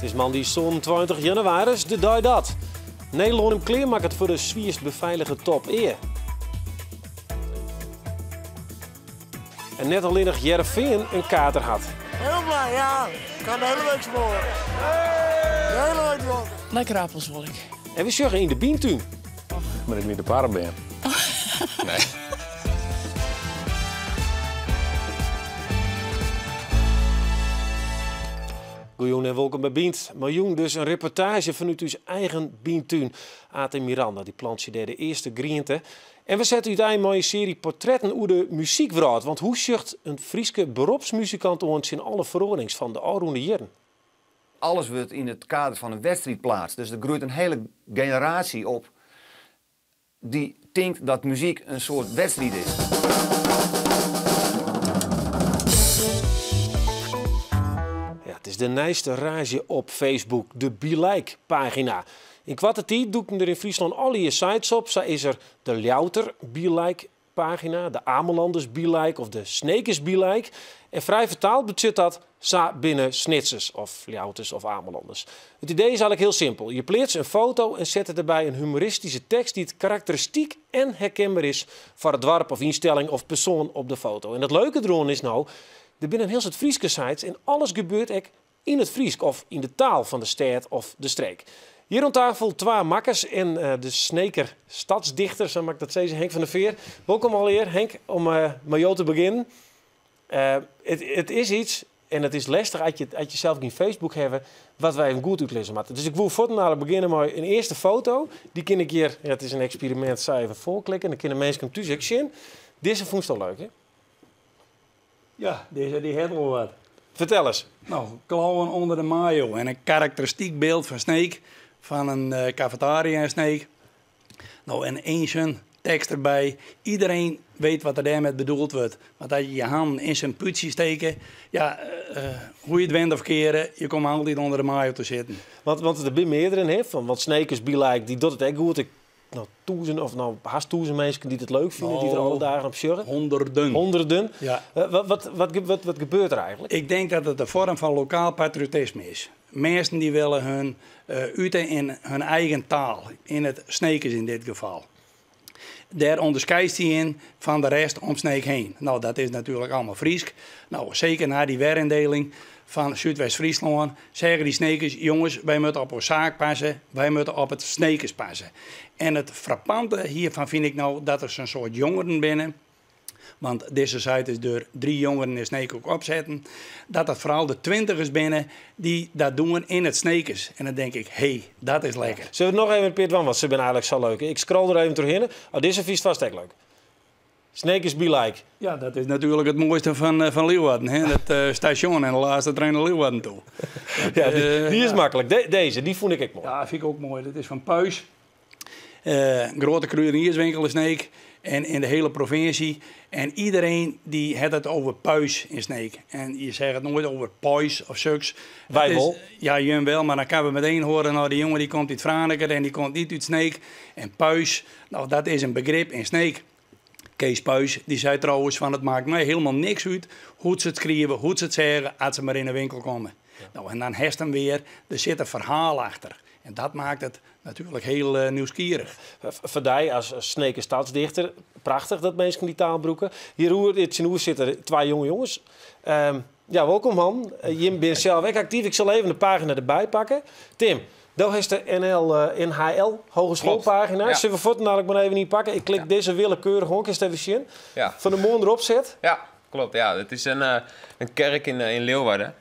It is moandei 27 jannewaris, de dei dat Nederlân him klearmakket foar de swierst befeilige top ea. En net allinnich Hearrenfean in kater hat. Heel blij, ja. Ik kan de hele week smoren. De hele week dronken. Lekker appels wol ik. En we sjogge yn de Byntún. Maar ik niet de parm ben. Nee. Goejûn en wolkom by Bynt. Mar jûn dus in reportaazje fanút ús eigen Byntún. Aat en Miranda dy plantsje dêr de earste griente. En we sette útein mei in searje portretten oer de muzykwrâld. Want hoe sjocht in Fryske beropsmuzikant oan tsjin alle feroarings fan de ôfrûne jierren? Alles wurdt yn it kader fan in wedstriid pleatst. Dus der groeit in hiele generaasje op dy't tinkt dat muzyk in soart wedstriid is. Ja, it is de nijste raazje op Facebook, de Be Like pagina. Yn koarte tiid dûkten der yn Fryslân allegear sites op. Sa is der de Ljouwerter Be Like pagina, de Amelanders Be Like of de Snekers Be Like. En frij fertaald betsjut dat sa binne Snitsers of Ljouwerters of Amelanders. It idee is eigenlik hiel simpel. Je pleatse in foto en sette derby in humoristyske tekst dy't karakteristyk en herkenber is foar it doarp of ynstelling of persoan op de foto. En it leuke deroan is no, der binne in hiel soad Fryske sites en alles gebeurt ek yn it Frysk of yn de taal fan de stêd of de streek. Hjir oan tafel twa makkers en de Sneker stadsdichter, sa moat ik dat sizze, Henk van der Veer. Wolkom allegear, Henk, om mei jo te begjinnen. It is yts, en it is lestich as je sels gjin Facebook hawwe, wat wy even goed útlizze moatte. Dus ik woe fuortendalik begjinne mei in earste foto. Dy kin ik hjir, ja, it is in eksperimint, sa even foarklikke. Dan kinne minsken him thús ek sjen. Dizze fûnst al leuk, hè? Ja, dizze dy hat wol wat. Fertel ris. No, klauwen ûnder de mayo en in karakteristyk byld fan Sneek, fan in kafetaria yn Sneek. No, en eens tekst derby. Iedereen weet wat er daarmee bedoeld wordt. Want as je je handen in zijn pútsje steke, ja, hoe je it wend of keare, je komme altyd ûnder de mayo te sitten. Want der binne meardere, hè? Fan, want Snekers Be Like, dy docht it ek goed. Ik, no, tûzen of no hast 1000 minsken dy't it leuk fine, dy't der alle dagen op sjogge. Honderden. Honderden. Ja. Wat gebeurt der eigenlik? Ik denk dat it in foarm fan lokaal patriotisme is. Minsken dy wolle hun ute yn hun eigen taal, yn it Snekers yn dit gefal. Dêr ûnderskeidst dy yn fan de rest om Sneek heen. No, dat is natuerlik allegear Frysk. No, seker nei dy weryndeling fan Súdwest-Fryslân seagen dy Snekers, jonges, wy moatte op ús saak passe, wy moatte op it Snekers passe. En it frappante hjirfan fyn ik no dat der sa'n soad jongeren binne, want dizze site is deur drie jongeren yn Sneek ek opsetten, dat it foaral de twintigers binne dy't dat doen yn it Snekers. En dan denk ik, hé, dat is lekker. Sille we noch even in pear dwaan, want se binne eigenlik sa leuk. Ik scroll der even trochhinne. Oh, dizze fynst fêst ek leuk. Snekers Be Like. Ja, dat is natuerlik it moaiste fan Leeuwarden, hè? Dat stasjon en de lêste trein nei Leeuwarden toe. Ja, dy is maklik. Dizze, dy fûn ik ek moai. Ja, fyn ik ek moai. Dat is fan Puis. Grutte kruidenierswinkel yn Sneek en yn de hiele provinsje. En iedereen die hat it over Puis yn Sneek. En je zeggen het nooit over Puis of suks. Wy Het is wol. Ja, jim wel, mar dan kinne we meteen horen, nou, dy jonge dy komt út Franeker en dy komt net út Sneek. En Puis, nou, dat is in begrip yn Sneek. Kees Puis, dy sei trouwens fan it makket my hielendal niks út hoe't se it skriuwe, hoe't se it sizze, as se mar yn de winkel komme. No, en dan hast him wer, der sit in ferhaal achter. En dat makket it natuerlik hiel nijsgjirrich. Foar dy as Sneker stadsdichter, prachtich dat minsken dy taal brûke. Hjiroer, tsjinoer sitte twa jonge jonges. Ja, wolkom man. Jim binne sels ek aktyf. Ik sil even de pagina derby pakke. Tim, do hast de NL, NHL Hogeschoolpagina. Ja. Sille we fuortendalik mar even ynpakke? Ik klik dizze willekeurich oan, kinst even sjen. Ja. Fan de moarn derop set. Ja, klopt. Ja, het is een kerk in Leeuwarden.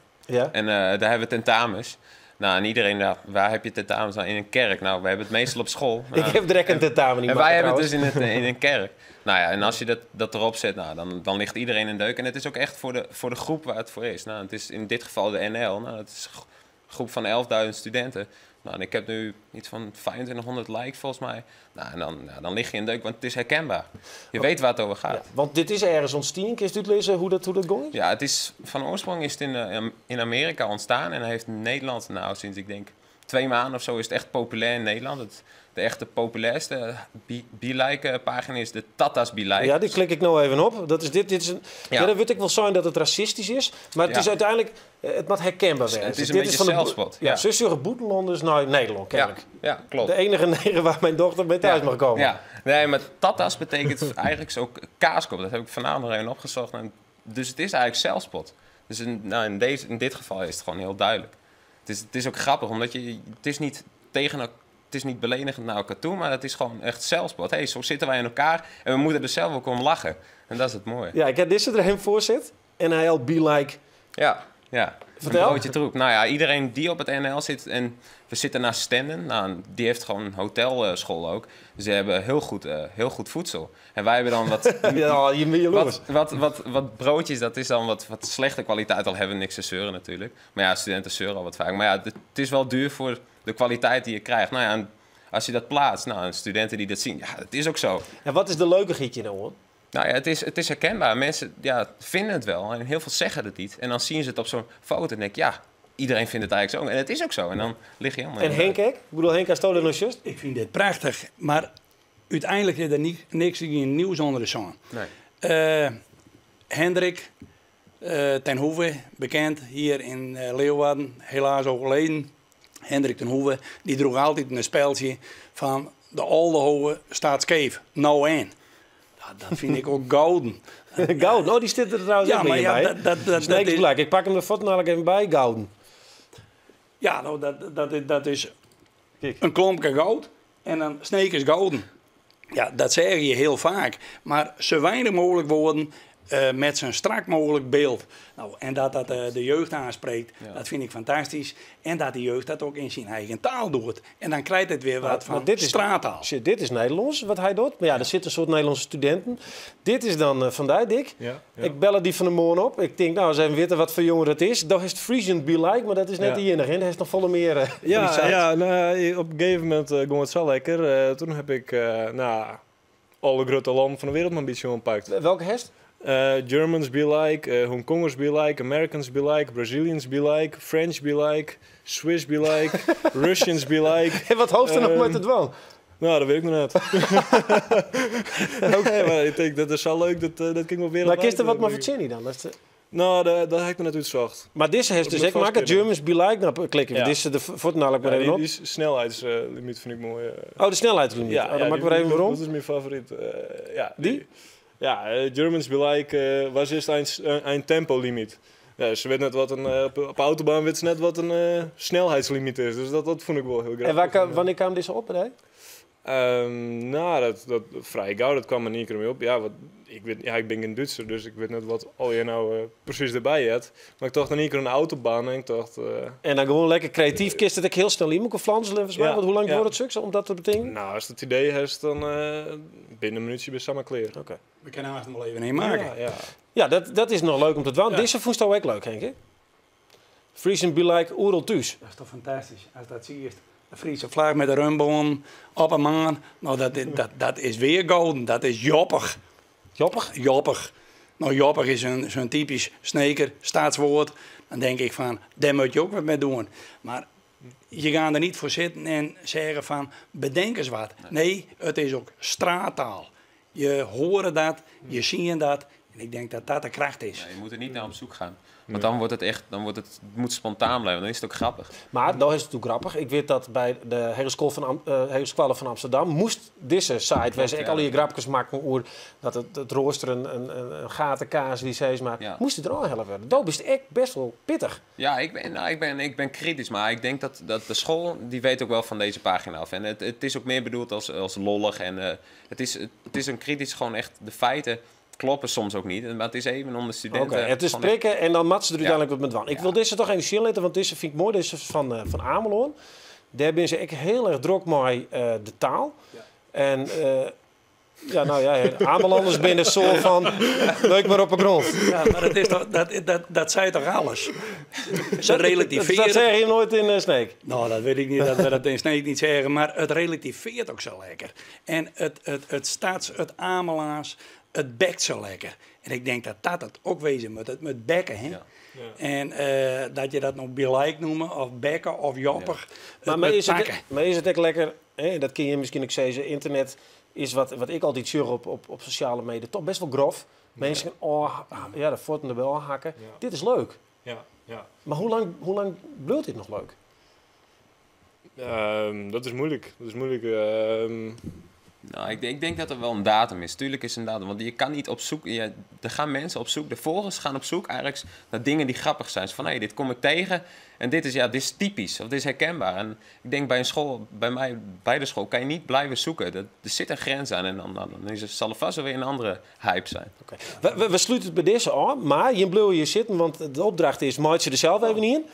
En daar hebben we tentamens. Nou, en iedereen, ja, waar heb je tentamens? Nou, in een kerk. Nou, we hebben het meestal op school. Ik heb direct een tentamen niet En wij maken, hebben het trouwens. dus in een kerk. Nou ja, en als je dat erop zet, nou, dan ligt iedereen in deuk. En het is ook echt voor de groep waar het voor is. Nou, het is in dit geval de NL. Nou, het is een groep van 11.000 studenten. Nou, en ik heb nu iets van 2500 likes volgens mij. Nou, en dan lig je in deuk, want het is herkenbaar. Je weet waar het over gaat. Ja, want dit is ergens ontstaan. Kun je het uitlezen hoe dat ging? Ja, van oorsprong is het in Amerika ontstaan. En heeft Nederland nou sinds ik denk 2 maanden of zo is het echt populair in Nederland. De echte populairste Be pagina is de Tata's Be Like. Ja, die klik ik nou even op. Dat is dit, dit is een, ja. Dan weet ik wel zijn dat het racistisch is, maar het is uiteindelijk, het moet herkenbaar zijn. Het is een Dit beetje van de zelfspot, Ja, ja. ze zeggen Boetenlanders naar Nederland, kennelijk. Ja, klopt. De enige negen waar mijn dochter mee thuis mag komen. Ja, nee, maar Tata's betekent eigenlijk zo kaaskop. Dat heb ik vanavond nog even opgezocht. En dus het is eigenlijk zelfspot. Dus nou, in dit geval is het gewoon heel duidelijk. Het is ook grappig, omdat je, het is niet tegen het is niet beledigend naar elkaar toe, maar het is gewoon echt zelfspot. Hey, zo zitten wij in elkaar en we moeten er zelf ook om lachen. En dat is het mooie. Ja, ik heb dit er hem voor zit en hij al be like. Ja. Vertel. Een broodje troep. Nou ja, iedereen die op het NL zit en we zitten naast Stenden. Nou, die heeft gewoon een hotelschool ook. Dus die hebben heel goed voedsel. En wij hebben dan wat, Ja, je bent jaloers. wat broodjes, dat is dan wat slechte kwaliteit. Al hebben we niks te zeuren natuurlijk. Maar ja, studenten zeuren al wat vaak. Maar ja, het is wel duur voor de kwaliteit die je krijgt. Nou ja, en als je dat plaatst, nou, en studenten die dat zien, ja, dat is ook zo. En wat is de leuke gietje nou, hoor? Nou ja, het is herkenbaar. Mensen, ja, vinden het wel en heel veel zeggen het niet. En dan zien ze het op zo'n foto en denk ik, ja, iedereen vindt het eigenlijk zo. En het is ook zo. En dan lig je helemaal En in de Henk, ik bedoel, Henk Astola nog juist. Ik vind dit prachtig, maar uiteindelijk is er niet, niks in nieuws onder de zon. Nee. Hendrik ten Hoeve, bekend hier in Leeuwarden, helaas overleden. Hendrik ten Hoeve, die droeg altijd een speldje van de Oldehove staat scheef, nou en. Dat vind ik ook gouden. Gouden, oh, die zit er trouwens Ja, ook maar weer ja, bij. dat is, Black. Ik pak hem er namelijk even bij, gouden. Ja, nou, dat is Kijk. een klompje goud en dan Sneek gouden. Ja, dat zeg je heel vaak. Maar zo weinig mogelijk woorden met zo'n strak mogelijk beeld. Nou, en dat dat de jeugd aanspreekt, dat vind ik fantastisch. En dat de jeugd dat ook in zijn eigen taal doet. En dan krijgt het weer wat van Maar dit is, straattaal. Shit, dit is Nederlands, wat hij doet. Maar ja, er zitten een soort Nederlandse studenten. Dit is dan vandaar, Dick. Ja. Ik bel die van de morgen op. Ik denk, nou, eens even weten wat voor jongen dat is. Dat is het Frisian Be Like, maar dat is net de enige. Hij is nog volle meer van die Ja, sites. ja, nou, op een gegeven moment ging het zo lekker. Toen heb ik nou, alle grote landen van de wereld maar een beetje oppakt. Welke hest? Germans be like, Hongkongers be like, Americans be like, Brazilians be like, French be like, Swiss be like, Russians be like. En wat hoofd er nog met het dwang? Nou, dat weet ik nog net. Nee, maar ik denk dat is zo leuk, dat kan ik wel weer. Maar kist er wat maar voor dan? Dat is Nou, dat heb ik me net uitgezocht. Maar deze heeft Dat dus moet ik maak het vast kunnen. Germans be like. Nou, klikken we. Ja. Dit is de voet namelijk maar Ja, even die, op. die snelheidslimiet vind ik mooi. Oh, de snelheidslimiet. Ja, Oh, dan ja, maak ik weer even waarom. Dat is mijn favoriet. Ja, Die? Ja, Germans be like was eerst een tempolimiet. Ja, ze weet net wat een, op autobaan weet ze net wat een snelheidslimiet is. Dus dat vond ik wel heel grappig. En wanneer kwam deze op? Hè? Nou, dat vrij gauw, dat kwam er niet meer op. Ja, wat, ik, weet, ja, ik ben geen Duitser, dus ik weet net wat al je nou precies erbij hebt. Maar ik dacht in één keer een autobaan en ik dacht... En dan gewoon lekker creatief. Kist het ik heel snel in elkaar flanselen, volgens mij. Ja, Want hoe lang ja. duurt het succes om dat te betekenen? Nou, als het idee is, dan binnen een minuutje ben je samen klaar. Oké. We kunnen haast nog wel even een maken. Ja, ja. Ja, dat is nog leuk om te doen. Deze vond ik ook leuk, Henk. hè? Friesen be like oerel thuis. Dat is toch fantastisch, als dat zie je. De Friese vlag met de rumboom op een maan. Nou, dat is weer golden. Dat is joppig. Joppig? Joppig. Nou, joppig is zo'n typisch sneker, staatswoord. Dan denk ik van, daar moet je ook wat mee doen. Maar je gaat er niet voor zitten en zeggen van, bedenk eens wat. Nee, het is ook straattaal. Je hoort dat, je ziet dat. En ik denk dat dat de kracht is. Nee, je moet er niet naar op zoek gaan. Want dan wordt het echt, dan wordt het moet spontaan blijven. Dan is het ook grappig. Maar dat is het natuurlijk grappig. Ik weet dat bij de Hogeschool van Amsterdam moest deze site, waar ze ook al die grapjes maken over dat het rooster een gatenkaas die zei, maar moest het er al helpen worden. Dat is echt best wel pittig. Ja, nou, ik ben kritisch, maar ik denk dat de school, die weet ook wel van deze pagina af. En het is ook meer bedoeld als lollig en het is een kritisch, gewoon echt de feiten kloppen soms ook niet. Maar het is even om de studenten... Oké, het is gewoon echt- prikken en dan mat ze er uiteindelijk wat met wan. Ik wil deze toch even zien laten, want deze vind ik mooi. Deze is van Ameloon. Daar ben ze echt heel erg druk met de taal. En ja, nou ja, Amelanders binnen soort van leuk maar op de grond. Ja, maar dat, is toch, dat, dat, dat zei toch alles? Ze relativeren. Dat zeg je nooit in Sneek. Nou, dat weet ik niet, dat we dat in Sneek niet zeggen. Maar het relativeert ook zo lekker. En het stads, het Amelaars, het bekt zo lekker. En ik denk dat dat het ook wezen moet. Het moet bekken, hè? En dat je dat no bilike noeme of bekke of joppich. Maar, is het, maar is it ek lekker, hè, dat kinne je miskien ek sizze, ynternet is wat ik altyd sjoch op sosjale media, dochs bêst wol grof. Minsken, oh, ja, de fuotten der ôfhakke. Dit is leuk. Mar hoe lang bliuwt dit noch leuk? Dat is moeilijk. Dat is moeilijk. Nou, ik denk dat er wel een datum is. Tuurlijk is er een datum, want je kan niet op zoek. Ja, er gaan mensen op zoek, de volgers gaan op zoek eigenlijk naar dingen die grappig zijn. Zo van, hé, dit kom ik tegen en dit is, ja, dit is typisch of dit is herkenbaar. En ik denk bij een school, bij mij, bij de school, kan je niet blijven zoeken. Er zit een grens aan en dan zal er vast wel weer een andere hype zijn. Oké. We sluiten het bij deze aan, maar je blijft hier zitten, want de opdracht is, maak je er zelf even in.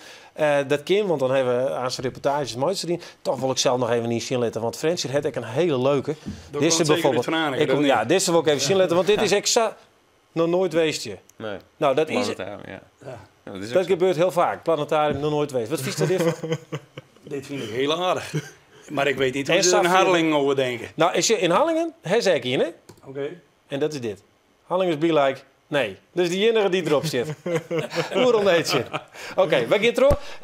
Dat kan, want dan hebben we aan zijn reportages meitsje erin. Toch wil ik zelf nog even niet zien letten, want Frensje had ik een hele leuke. Dat Dit is komt zeker bijvoorbeeld. uit Van Aningen, Ik kom, dat ja, niet. dit wil ik even zien letten, want dit is exact nog nooit geweest je. Nee. Nou, dat is Planetarium, ja. Ja. Ja, dat is ook Dat zo. gebeurt heel vaak. Planetarium nog nooit geweest. Wat vies dat dit? Dit vind ik heel aardig. Maar ik weet niet hoe En ze er in Safir- Harlingen over denken. Nou, is je in Harlingen? Hij zei ik hier, hè? Oké. En dat is dit. Harlingen is be like. Nee. Dus die enige die erop zit. Hoe heet je? Oké, we gaan terug.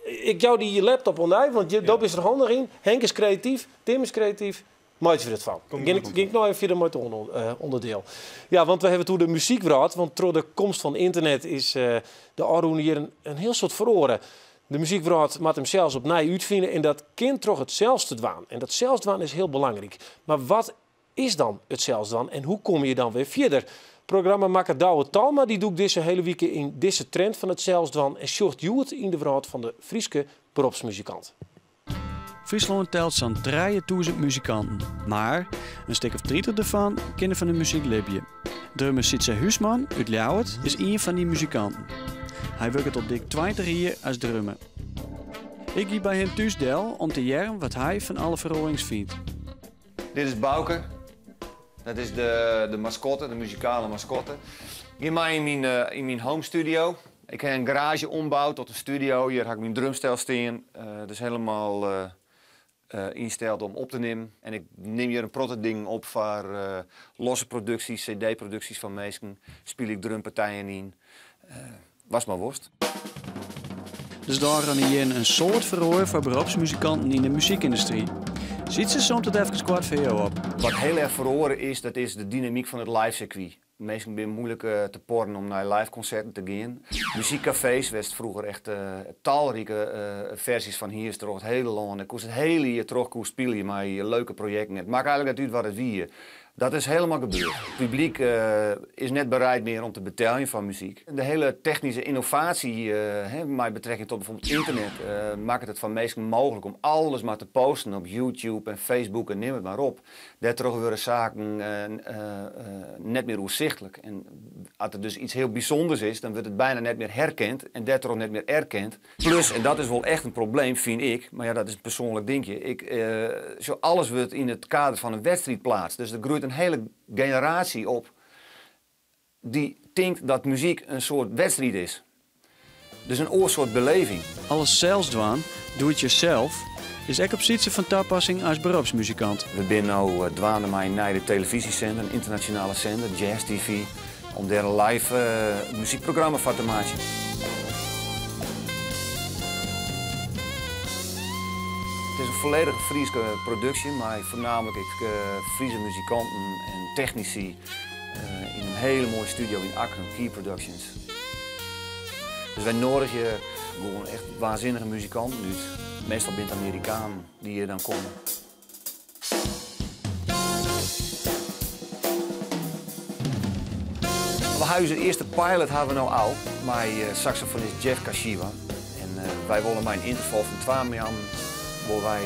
Ik jou die laptop onder, want je dop is er handig in. Henk is creatief, Tim is creatief. Maak je er het van. Komt Ging goed. ik nog even verder met het onderdeel. Ja, want we hebben toen de muziek gehad. Want door de komst van internet is de Arun hier een heel soort verloren. De muziekwereld moet hem zelfs opnieuw uitvinden. En dat kind toch het zelfs te dwaan. En dat zelfsdwaan is heel belangrijk. Maar wat is dan het zelfsdwaan en hoe kom je dan weer verder? Programmamaker Douwe Talma die doet deze hele week in deze trend van het zelfsdwaan en zocht Joert in de wereld van de Frieske beroepsmuzikant. Friesland telt zo'n 3000 muzikanten, maar een stuk of 30 ervan kennen van de muziek Libië. Drummer Sietse Huisman uit Ljouwert is een van die muzikanten. Hij werkt al dik 20 jaar als drummer. Ik ga bij hem thuis del om te jaren wat hij van alle veranderingen vindt. Dit is Bouke. Dat is de mascotte, de muzikale mascotte. Hier maar in mijn home studio. Ik heb een garage ombouwd tot een studio. Hier heb ik mijn drumstel staan. Dat is helemaal ingesteld om op te nemen. En ik neem hier een protte ding op voor losse producties, cd-producties van mensen. Speel ik drumpartijen in. Was maar worst. Dus daar aan hier een soort verhoor voor beroepsmuzikanten in de muziekindustrie. Ziet ze soms het even kwart voor jou op? Wat heel erg verhoren is, dat is de dynamiek van het live circuit. Meestal ben moeilijk te porren om naar live concerten te gaan. Muziekcafés werd vroeger echt talrijke versies van hier is terug het hele land. Ik koest het hele jaar terug koest spelen, maar je leuke projecten. Het maakt eigenlijk niet uit wat het wie. Dat is helemaal gebeurd. Het publiek is net bereid meer om te betalen van muziek. De hele technische innovatie, met betrekking tot bijvoorbeeld internet, maakt het van meesten mogelijk om alles maar te posten op YouTube en Facebook en neem het maar op. Daardoor worden zaken net meer overzichtelijk. En als er dus iets heel bijzonders is, dan wordt het bijna net meer herkend en daardoor net meer erkend. Plus, en dat is wel echt een probleem, vind ik, maar ja, dat is een persoonlijk dingetje. Alles wordt in het kader van een wedstrijd plaatst. Dus er groeit een hele generatie op die denkt dat muziek een soort wedstrijd is. Dus een oorsoort beleving. Alles zelfsdwaan, doe het jezelf, is ook op zietse van toepassing als beroepsmuzikant. We zijn nu dwaande met een nieuwe televisiezender, een internationale zender, Jazz TV, om daar een live muziekprogramma van te maken. Het is een volledige Friese productie, maar voornamelijk ik Friese muzikanten en technici in een hele mooie studio in Akkrum, Key Productions. Dus wij nodigen je gewoon echt waanzinnige muzikanten uit. Meestal zijn het Amerikanen die hier dan komen. We huizen de eerste pilot hebben we nou al, met saxofonist Jeff Kashiwa. En wij willen maar een interval van 12 maanden waar wij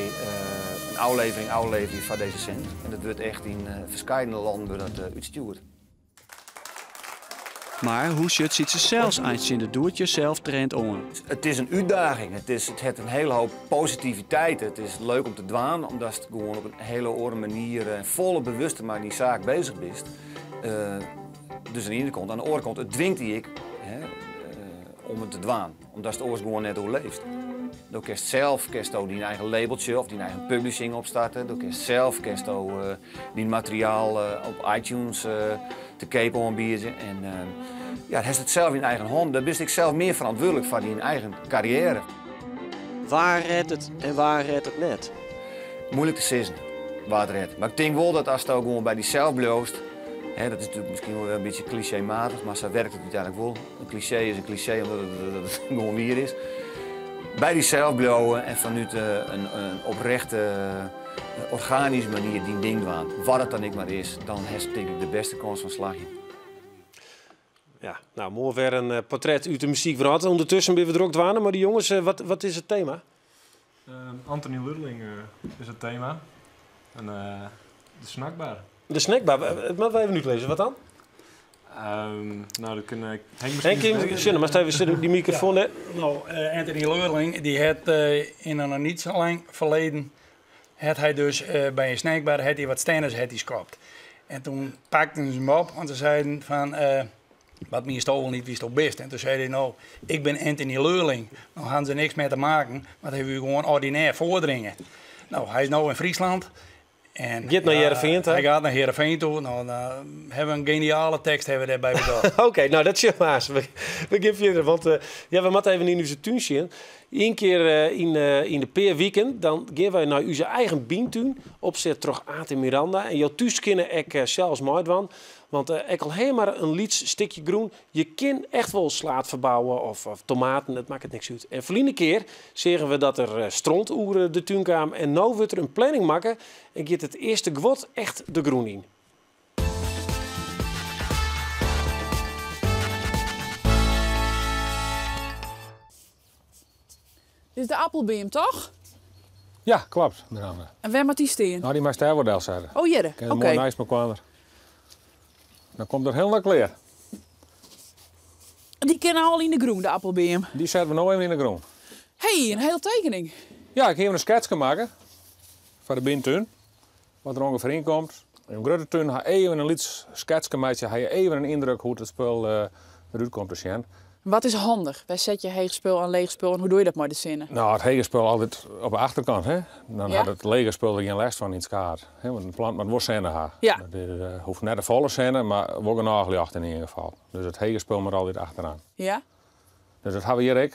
een aflevering van deze cent. En dat wordt echt in verschillende landen wordt dat uitgestuurd. Maar hoe zit ze zelfs eens in de doe-het-jezelf trend om? Het is een uitdaging. Het heeft een hele hoop positiviteit. Het is leuk om te dwaan, omdat het gewoon op een hele andere manier en volle bewuste maar die zaak bezig bent. Dus aan de ene kant. Aan de andere kant, het dwingt die ik, hè om het te dwaan. Omdat het oors gewoon net hoe leeft. Dan kun je zelf kun je ook die eigen labeltje of die eigen publishing opstarten. Dan kun je zelf kun je ook die materiaal op iTunes te kopen aanbieden. En Ja, hast it sels yn eigen hân. Dan bist ek sels mear ferantwurdlik foar dyn eigen karriêre. Wa rêdt it en wa rêdt it net? Muoilik te sizzen wa't rêdt. Mar ik tink wol dat asto gewoan by dysels bliuwst, hè, dat is natuerlik miskien wol wer in bytsje klisjeematich, mar sa werkt it úteinlik wol. In klisjee is in klisjee omdat it gewoan wier is. By dysels bliuwe en fanút in oprechte, organyske manier dyn ding dwaan, wat it dan ek mar is, dan hast tink ik de bêste kâns fan slagjen. Ja, nou, moai wer in eh, portret út de muzykwrâld. Undertusken binne we drok dwaande, mar de jonges, eh, wat, wat is it tema? Anthony Lurling is it tema. En de snackbar. De snackbar, dat moatte we even útlizze. Wat dan? Nou, dat kin Henk miskien. Henk, sjen, moatst even dy mikrofoan. Ja. Nou, Anthony Lurling, dy hat yn in noch net sa lang ferleden hat hy dus by in snackbar hat hy wat stennis hat hy skopt. En toen pakten se him op, want se seiden fan, wat miensto wol net wiesto bist? En toen sei hy, nou, ik bin Anthony Lurling. Nou hadden ze niks meer te maken, want hy woe gewoan ordinêr foardringe. Nou, hy is no yn Friesland. En, Giet nei Hearrenfean ta? Hy giet nei Hearrenfean ta. Nou, dan hawwe we in geniale tekst hawwe we dêrby bedocht. Oké, nou dat sjogge we aanst. We gean fierder, want ja, we moatte even yn ús tún sjen. Ien kear yn de pear wiken dan gean wy nei ús eigen Byntún, opset troch Aad en Miranda. En jo thús kinne ek sels meidwaan, want ek al ha je mar in lyts stikje grûn, je kin echt wol slaad ferbouwe of tomaten, it makket niks út. En ferline kear seagen we dat der stront oer de tún kaam en no wurdt der in planning makke en giet it earste guod echt de grûn yn. Dit is de appelbeam, toch? Ja, klopt, Miranda. En wêr moat dy stean? Nou, dy moatst dêr wol delsette. Oh, hjir. Oké. Moai neist mekoar. Dan komt er hielendal klear. Dy kinne al yn de grûn, de appelbeam. Dy sette we no even yn de grûn. Hey, in hiele tekening. Ja, ik ha even in sketske makke foar de Byntún. Wat der ûngefear yn komt. In grutte tún ha even in lyts sketske meitsje, ha je even in yndruk hoe't it spul derút komt te sjen. Wat is handich? Wêr set je heech spul en leech spul en hoe doe je dat mei de sinne? Nou, it hege spul altyd op de achterkant. Hè? Dan hat it lege spul der gjin lêst fan yn it skaad. Hè? Want in plant moat wol sinne ha. Dat is, hoecht net te folle sinne, mar wol genôch ljocht yn ieder gefal. Dus it hege spul moat altyd achteraan. Dus dat ha we hjir ek.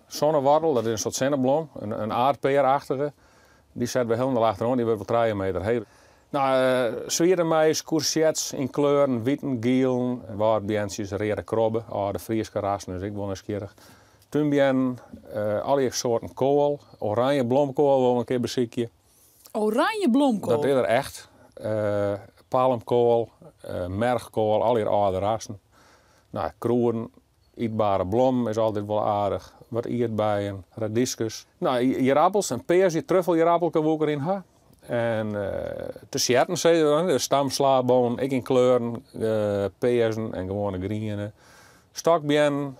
Zonnewortel, dat is in soart sinneblom, in aardpeerachtige. Dy sette we hielendal achteroan, dy wurdt wol 3 meter heech. Nou, swiere mais, courgettes yn kleuren, witen, gielen, wâldbeantsjes, reade krobbe, âlde Fryske rassen, dus ek wol nijsgjirrich. Túnbeannen, allegear soarten koal, oranje blomkoal wol in kear besykje. Oranje blomkoal? Dat is der echt. Palmkoal, merchkoal, allegear âlde rassen. Nou, krûden, ytbare blommen is altyd wol aardich. Wat ierdbeien, radyskes. Nou, ierappels, in pears truffeljierappelke woe ik deryn ha. En te sjetten, sizze we, de stamslabonen, ek yn kleuren, pearzen en gewoane griene. Stokbeannen,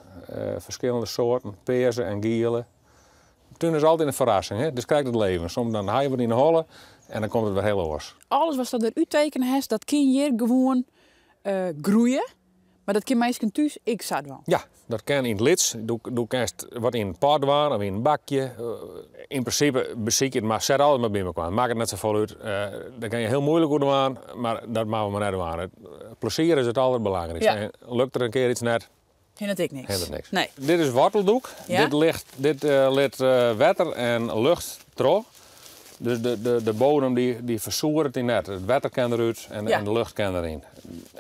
ferskillende soarten, pearze en giele. De tún is altyd in ferrassing, hè? Dus krekt it leven. Soms dan ha je wat yn de holle en dan komt it wer hiel oars. Alles watsto der úttekene hast, dat kin hjir gewoan groeie. Mar dat kin minsken thús ek sa dwaan? Ja, dat kin yn it lyts. Do kinst wat yn in pot dwaan of yn in bakje. Yn prinsipe besykje it mar, set alles mar by mekoar. Makket net safolle út. Dêr kin je hiel muoilik oer dwaan, mar dat moatte we mar net dwaan. It plezier is it alderbelangrykste. En lukt der in kear iets net, Hindert ek niks. Hindert niks. Nee. Dit is worteldoek. Ja? Dit lit wetter en lucht troch. Dus de bodem dy fersoeret dy net. It wetter kin derút en de lucht kin deryn.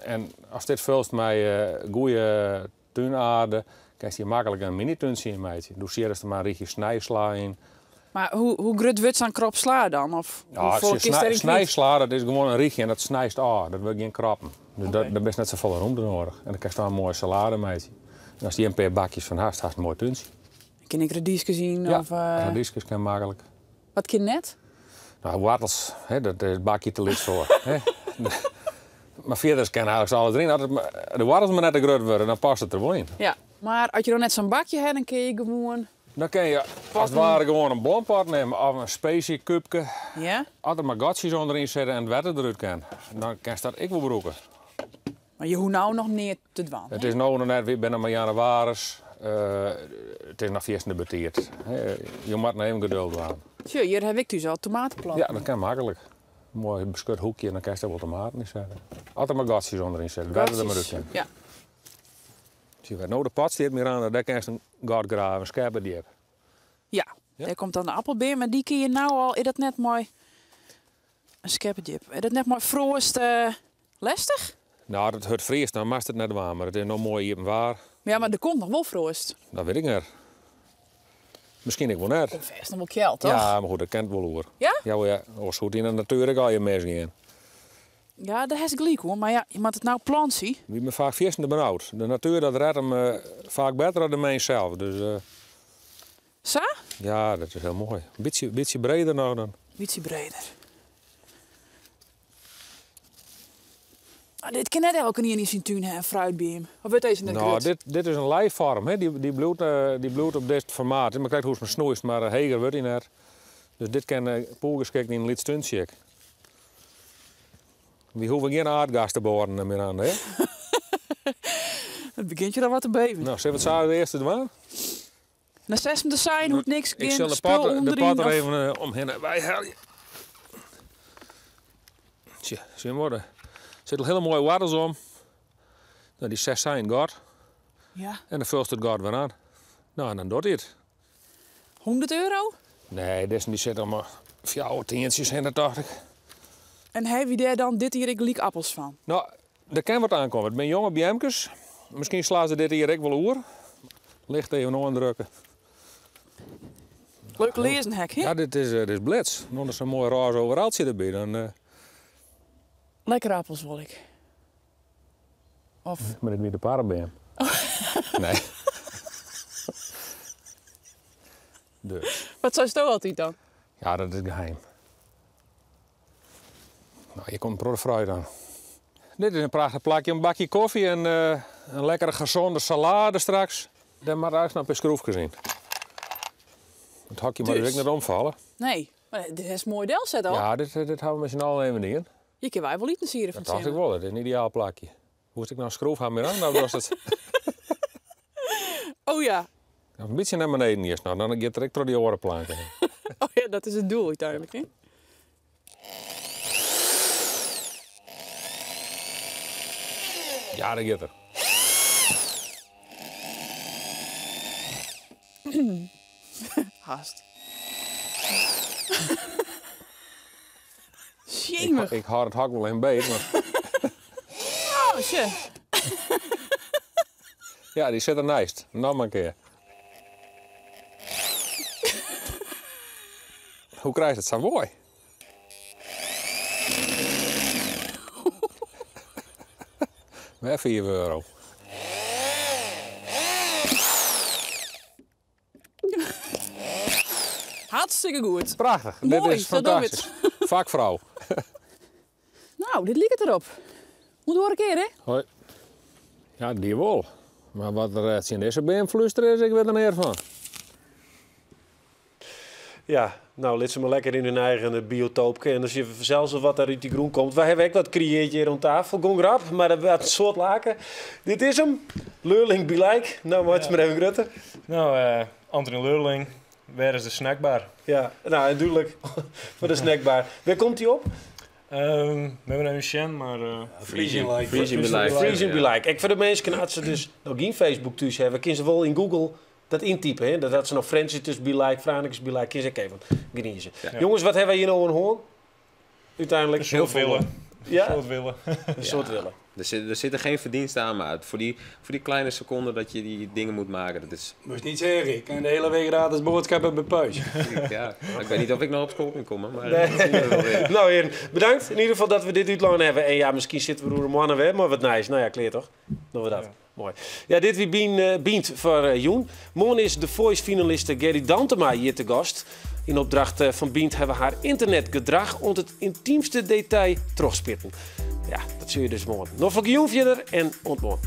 En ast dit fulst mei goede túnaarde, kinst hjir maklik in mini-túntsje yn meitsje. Do sierrest der mar in rychje snijsla yn. Mar hoe grut wurdt sa'n krop sla dan? Of Ja, hoe folle kinst dêryn kwyt? Snijsla, dat is gewoan in rychje en dat snijst ôf. Dat wurdt gjin kroppen. Dus dêr bist net safolle rûmte nedich. En dan kinst dan in moaie salade meitsje. En ast hjir in pear bakjes fan hast, hast in moai túntsje. Kin ik radyskes yn? Ja, of, radyskes kin maklik. Wat kin net? Nou, woartels, hè, dat is it bakje te lyts foar. Hè. Mar fierder kin eigentlik alles deryn. As de woartels mar net te grut wurde, dan past it der wol yn. Ja, mar as je dan net sa'n bakje ha, dan kin je gewoan Dan kin je as it ware gewoan in blompot nimme of in spesiekúbke. Ja. As der mar gatsjes ûnderyn sitte en it wetter derút kin, dan kinst dat ek wol brûke. Mar je hoege no noch neat te dwaan, It hè? is no noch net, wy binne mar jannewaris. It is noch fierstente betiid. Jo moatte noch even geduld dwaan. Sjoch, hjir haw ik thús al tomateplanten. Ja, dat kin maklik. In moai beskut hoekje en dan kinst der wol tomaten yn sette. As der mar gatsjes ûnderyn sitte, wetter der mar út kin. Ja. Zie waar nou de pot stiet Miranda, daar kan je een gat graven, een scherpe diep. Ja, daar komt dan de appelbeer, maar die kun je nou al, is dat net mooi een scherpe diep. Is dat net mooi frost lastig? Nou, dat het vriest, dan mag het net waar, maar het is nog mooi hier waar. Ja, maar er komt nog wel frost. Dat weet ik niet. Misschien ik wel net. Komt vast nog wel kjeld, toch? Ja, maar goed, dat kent wel hoor. Ja? Ja, wel, ja. Als goed in de natuur ik al je mis gaan. Ja, dat is gelijk hoor, maar ja, je moet het nou planten. Wie me vaak vissen benauwd. De natuur dat redt hem vaak beter dan de mens zelf. Dus, Zo? Ja, dat is heel mooi. Een beetje breder nou dan. Beetje breder. Ah, dit kan net elke keer in zijn tuin hebben, een fruitbeam. Of wordt deze net Nou, groot? dit is een lijfvorm, hè. Die bloeit op dit formaat. Maar kijk hoe het me snoeit, maar heger wordt hij net. Dus dit kan poelgeschikt in een liet stuntje. We hoeven geen aardgas te boren meer aan, hè? Het begint je dan wat te beven. Nou, zullen we het zo de eerste doen? Na zes om te zijn, hoeft niks, Ik geen zal spul de onderin pot er of even omheen en bij halen. Tja, zien we worden. Er zitten hele mooie wortels om. Nou, die 6 zijn god. Ja. En dan vult het god weer aan. Nou, en dan doet hij het. 100 euro? Nee, deze die zit allemaal 4 tientjes in, dat dacht ik. En heb je daar dan dit hier ik liek appels van? Nou, er kan wat aankomen. Het zijn jonge biemkes. Misschien slaan ze dit hier ook wel oer. Licht even aandrukken. Leuk lezen, hek, hè? Ja, dit is blitz. Nog eens een mooi roze overaltje erbij. Dan, Lekkere appels wil ik. Of? Maar dit weer de paardenbeem. Nee. Dus. Wat zou je altijd dan? Ja, dat is geheim. Nou, hier komt een fruit aan. Dit is een prachtig plakje, een bakje koffie en een lekkere gezonde salade straks. Daar maar eigenlijk nog een schroef gezien. Het hakje mag Dus. dus ook niet omvallen. Nee, maar dit is een mooi delzet al. Ja, dit houden we met z'n allen even in. Je kan wij wel iets hier van Dat dacht ik wel, dat is een ideaal plakje. Hoe ik nou een schroef aan meer aan? Nou was het. Oh ja. Nou, een beetje naar beneden eerst nou, dan gaat het door die orenplanken. Oh ja, dat is het doel uiteindelijk, hè? Ja, dat gaat er. Haast. Jemig. Ik hou het hak wel in beet, maar Oh, shit. Ja, die zit er naast. Nog maar een keer. Hoe krijg je het zo mooi? Weer 4 euro. Hartstikke goed. Prachtig. Mooi, dit is zo doen we het. fantastisch. Vakvrouw. Nou, dit liep het erop. Moet door een keer, hè? Hoi. Ja, die wel. Maar wat er in deze beïnvloeder is, ik weet er niet van. Ja, nou, laat ze maar lekker in hun eigen biotoopje. En dan zien we vanzelf wel wat daar uit die groen komt. Wij hebben ook wat creëertje hier om tafel. Gong rap, maar dat werd een soort laken. Dit is hem. Leurling Be Like. Nou, maar het is maar even grutter. Nou, Anthony Leurling. Waar is de snackbar? Ja, nou, en duidelijk. Voor de snackbar. Waar komt die op? We hebben een chaîne, maar Frisian Like. Frisian Be Like. Frisian Be Like. Ik voor de mensen, als ze dus nog geen Facebook thuis hebben, kunnen ze wel in Google dat intypen. Hè? Dat ze nog Friends tussen Be Like, Franeker's Be Like, kunnen ze even genieten. Ja. Jongens, wat hebben wij hier nou een hoorn? Uiteindelijk. Een soort willen. Ja? Een soort willen. Een soort willen. Er zitten geen verdiensten aan, maar voor die kleine seconde dat je die dingen moet maken, dat is... Moest niet zeggen, ik kan de hele week gratis boodschappen bij Puis. Ja, ik weet niet of ik nog op school kan komen, maar Nee. dat zien we wel weer. Nou heren, bedankt in ieder geval dat we dit uitloon hebben. En ja, misschien zitten we er een mannen weer, maar wat nice. Nou ja, kleer toch? Nog we dat. Ja. Mooi. Ja, dit wie Bient voor Joen. Morgen is de Voice finaliste Gerry Dantema hier te gast. In opdracht van Bient hebben we haar internetgedrag onder het intiemste detail terugspitten. Ja, dat zul je dus morgen. Nog van Joen verder en ontmoet.